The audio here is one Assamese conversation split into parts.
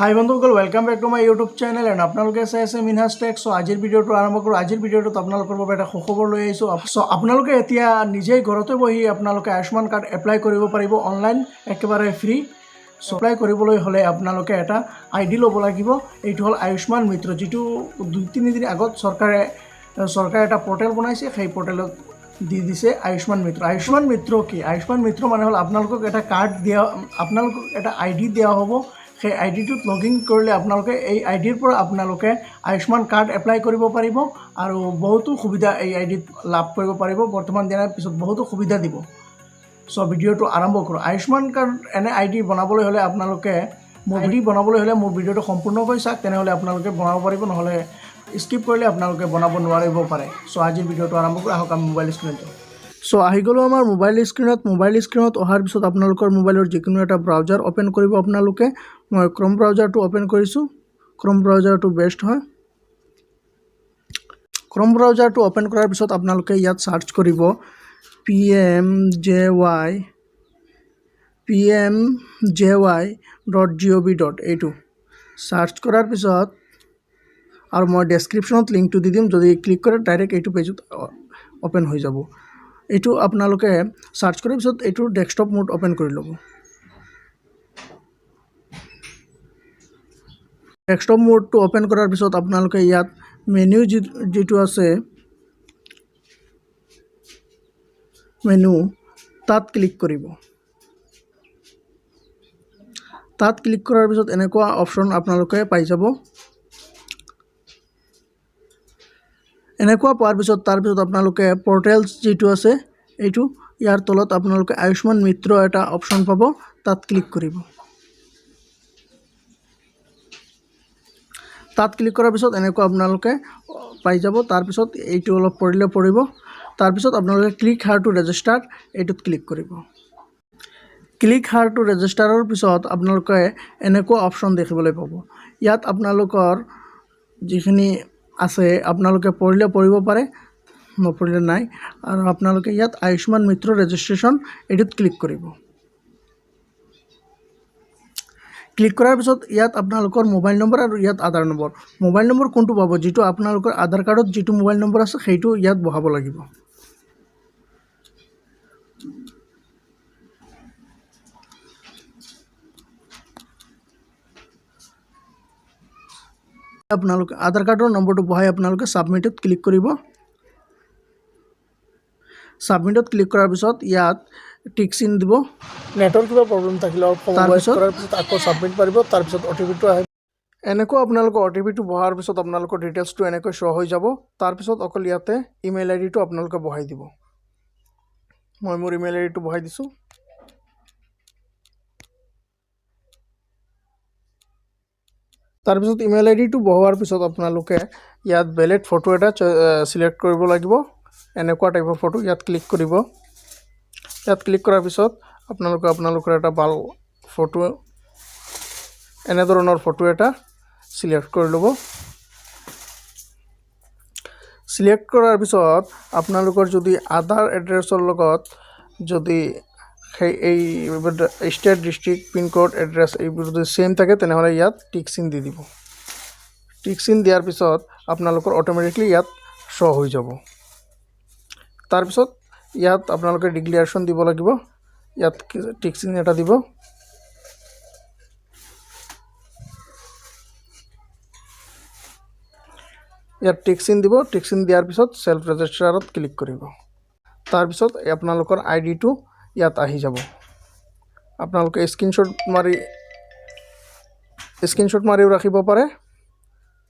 হাই বন্ধুসকল, welcome back to my YouTube channel and আপোনালোকে চাই আছে মিনহাজ টেক। চ' আজিৰ ভিডিঅ'টো আৰম্ভ কৰোঁ। আজিৰ ভিডিঅ'টোত আপোনালোকৰ বাবে এটা সুখবৰ লৈ আহিছোঁ। চ' আপোনালোকে এতিয়া নিজেই ঘৰতে বহি আপোনালোকে আয়ুষ্মান কাৰ্ড এপ্লাই কৰিব পাৰিব অনলাইন, একেবাৰে ফ্ৰী। চ' এপ্লাই কৰিবলৈ হ'লে আপোনালোকে এটা আই ডি ল'ব লাগিব। এইটো হ'ল আয়ুষ্মান মিত্ৰ, যিটো 2-3 দিন আগত চৰকাৰে এটা পৰ্টেল বনাইছে, সেই পৰ্টেলত দি দিছে আয়ুষ্মান মিত্ৰ। আয়ুষ্মান মিত্ৰ কি? আয়ুষ্মান মিত্ৰ মানে হ'ল আপোনালোকক এটা কাৰ্ড দিয়া, আপোনালোকক এটা আই ডি দিয়া হ'ব। সেই আই ডিটোত লগ ইন কৰিলে আপোনালোকে এই আই ডিৰ পৰা আপোনালোকে আয়ুষ্মান কাৰ্ড এপ্লাই কৰিব পাৰিব আৰু বহুতো সুবিধা এই আই ডিত লাভ কৰিব পাৰিব। বৰ্তমান দিয়াৰ পিছত বহুতো সুবিধা দিব। চ' ভিডিঅ'টো আৰম্ভ কৰোঁ। আয়ুষ্মান কাৰ্ড এনে আই ডি বনাবলৈ হ'লে আপোনালোকে মোৰ ভিডিঅ' বনাবলৈ হ'লে মোৰ ভিডিঅ'টো সম্পূৰ্ণকৈ চাওক, তেনেহ'লে আপোনালোকে বনাব পাৰিব। নহ'লে স্কিপ কৰিলে আপোনালোকে বনাব নোৱাৰিব পাৰে। চ' আজিৰ ভিডিঅ'টো আৰম্ভ কৰোঁ। আহক, আমি মোবাইল স্ক্ৰীণত যাওঁ। চ' আহি গ'লোঁ আমাৰ মোবাইল স্ক্ৰীণত। মোবাইল স্ক্ৰীণত অহাৰ পিছত আপোনালোকৰ মোবাইলৰ যিকোনো এটা ব্ৰাউজাৰ অ'পেন কৰিব আপোনালোকে। মই ক্ৰম ব্ৰাউজাৰটো অ'পেন কৰিছোঁ। ক্ৰম ব্ৰাউজাৰটো বেষ্ট হয়। ক্ৰম ব্ৰাউজাৰটো অ'পেন কৰাৰ পিছত আপোনালোকে ইয়াত চাৰ্চ কৰিব PMJY, pmjy.gov. এইটো চাৰ্চ কৰাৰ পিছত আৰু মই ডেছক্ৰিপশ্যনত লিংকটো দি দিম, যদি ক্লিক কৰে ডাইৰেক্ট এইটো পেজত অ'পেন হৈ যাব। এইটো আপোনালোকে চাৰ্চ কৰাৰ পিছত এইটো ডেস্কটপ মোড অ'পেন কৰি ল'ব। ডেস্কটপ মোডটো অ'পেন কৰাৰ পিছত আপোনালোকে ইয়াত মেনু যিটো আছে মেনু, তাত ক্লিক কৰিব। তাত ক্লিক কৰাৰ পিছত এনেকুৱা অপশ্যন আপোনালোকে পাই যাব। এনেকুৱা পোৱাৰ পিছত, তাৰপিছত আপোনালোকে পৰ্টেলছ যিটো আছে এইটো, ইয়াৰ তলত আপোনালোকে আয়ুষ্মান মিত্ৰ এটা অপশ্যন পাব, তাত ক্লিক কৰিব। তাত ক্লিক কৰাৰ পিছত এনেকুৱা আপোনালোকে পাই যাব। তাৰপিছত এইটো অলপ পঢ়িলে পঢ়িব। তাৰপিছত আপোনালোকে ক্লিক here two register এইটোত ক্লিক কৰিব। ক্লিক here two ৰেজিষ্টাৰৰ পিছত আপোনালোকে এনেকুৱা অপশ্যন দেখিবলৈ পাব। ইয়াত আপোনালোকৰ যিখিনি আছে আপোনালোকে পঢ়িলে পঢ়িব পাৰে, নপঢ়িলে নাই। আৰু আপোনালোকে ইয়াত আয়ুষ্মান মিত্ৰ ৰেজিষ্ট্ৰেশ্যন এইটোত ক্লিক কৰিব। ক্লিক কৰাৰ পিছত ইয়াত আপোনালোকৰ মোবাইল নম্বৰ আৰু ইয়াত আধাৰ নম্বৰ। মোবাইল নম্বৰ কোনটো পাব? যিটো আপোনালোকৰ আধাৰ কাৰ্ডত যিটো মোবাইল নম্বৰ আছে, সেইটো ইয়াত বহাব লাগিব। আপোনালোকে আধাৰ কাৰ্ডৰ নম্বৰটো বহাই আপোনালোকে ছাবমিটত ক্লিক কৰিব। ছাবমিটত ক্লিক কৰাৰ পিছত ইয়াত টিক চিন দিব। নেটৰ কিবা প্ৰব্লেম থাকিলে অলপ সময় ৱেইট তাৰপিছত? কৰাৰ পিছত আকৌ ছাবমিট মাৰিব, তাৰপিছত অ' টি পিটো আহে। এনেকুৱা আপোনালোকৰ অ' টি পিটো বহাৰ পিছত আপোনালোকৰ ডিটেইলছটো এনেকৈ শ্ব' হৈ যাব। তাৰপিছত অকল ইয়াতে ইমেইল আই ডিটো আপোনালোকে বহাই দিব। মই মোৰ ইমেইল আই ডিটো বহাই দিছোঁ। তাৰপিছত ইমেইল আই ডিটো বহোৱাৰ পিছত আপোনালোকে ইয়াত বেলেগ ফটো এটা চিলেক্ট কৰিব লাগিব। এনেকুৱা টাইপৰ ফটো ইয়াত ক্লিক কৰিব। ইয়াত ক্লিক কৰাৰ পিছত আপোনালোকে আপোনালোকৰ এটা ভাল ফটো, এনেধৰণৰ ফটো এটা চিলেক্ট কৰি ল'ব। চিলেক্ট কৰাৰ পিছত আপোনালোকৰ যদি আধাৰ এড্ৰেছৰ লগত যদি সেই এই ষ্টেট, ডিষ্ট্ৰিক্ট, পিনক'ড, এড্ৰেছ এইবোৰ যদি ছেইম থাকে, তেনেহ'লে ইয়াত টিক চিন দি দিব। টিক চিন দিয়াৰ পিছত আপোনালোকৰ অট'মেটিকলি ইয়াত শ্ব' হৈ যাব। তাৰপিছত ইয়াত আপোনালোকে ডিক্লেৰেশ্যন দিব লাগিব। ইয়াত টিক চিন এটা দিব। ইয়াত টিক চিন দিব। টিক চিন দিয়াৰ পিছত চেল্ফ ৰেজিষ্টাৰত ক্লিক কৰিব। তাৰপিছত আপোনালোকৰ আই ডিটো ইয়াত আহি যাব। আপোনালোকে স্ক্ৰীনশ্বট মাৰিও ৰাখিব পাৰে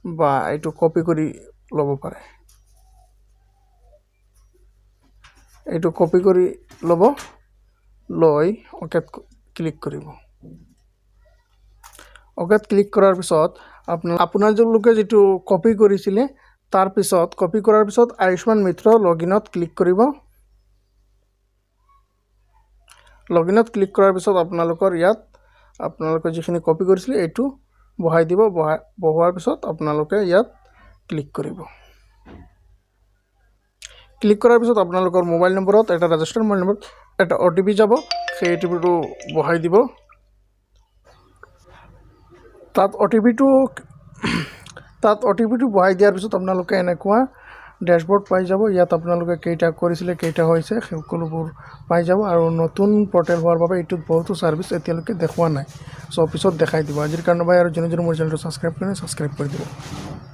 বা এইটো কপি কৰি ল'ব পাৰে। এইটো কপি কৰি ল'ব, লৈ অ'কেত ক্লিক কৰিব। অ'কেত ক্লিক কৰাৰ পিছত আপোনালোকে যিটো কপি কৰিছিলে, তাৰপিছত কপি কৰাৰ পিছত আয়ুষ্মান মিত্ৰ লগ ইনত ক্লিক কৰিব। লগ ইনত ক্লিক কৰাৰ পিছত আপোনালোকৰ ইয়াত আপোনালোকে যিখিনি কপি কৰিছিলে এইটো বহাই দিব। বহোৱাৰ পিছত আপোনালোকে ইয়াত ক্লিক কৰিব। ক্লিক কৰাৰ পিছত আপোনালোকৰ মোবাইল নম্বৰত এটা, ৰেজিষ্টাৰ মোবাইল নম্বৰত এটা অ' টি পি যাব, সেই অ' টি পিটো বহাই দিব। তাত অ' টি পিটো বহাই দিয়াৰ পিছত আপোনালোকে এনেকুৱা ডেছবৰ্ড পাই যাব। ইয়াত আপোনালোকে কেইটা কৰিছিলে, কেইটা হৈছে, সকলোবোৰ পাই যাব। আৰু নতুন পৰ্টেল হোৱাৰ বাবে এইটোত বহুতো ছাৰ্ভিচ এতিয়ালৈকে দেখুওৱা নাই। চ' পিছত দেখাই দিব। আজিৰ কাৰণে বাই। আৰু যোনে যোনে মোৰ চেনেলটো ছাবস্ক্ৰাইব কৰে, ছাবস্ক্ৰাইব কৰি দিব।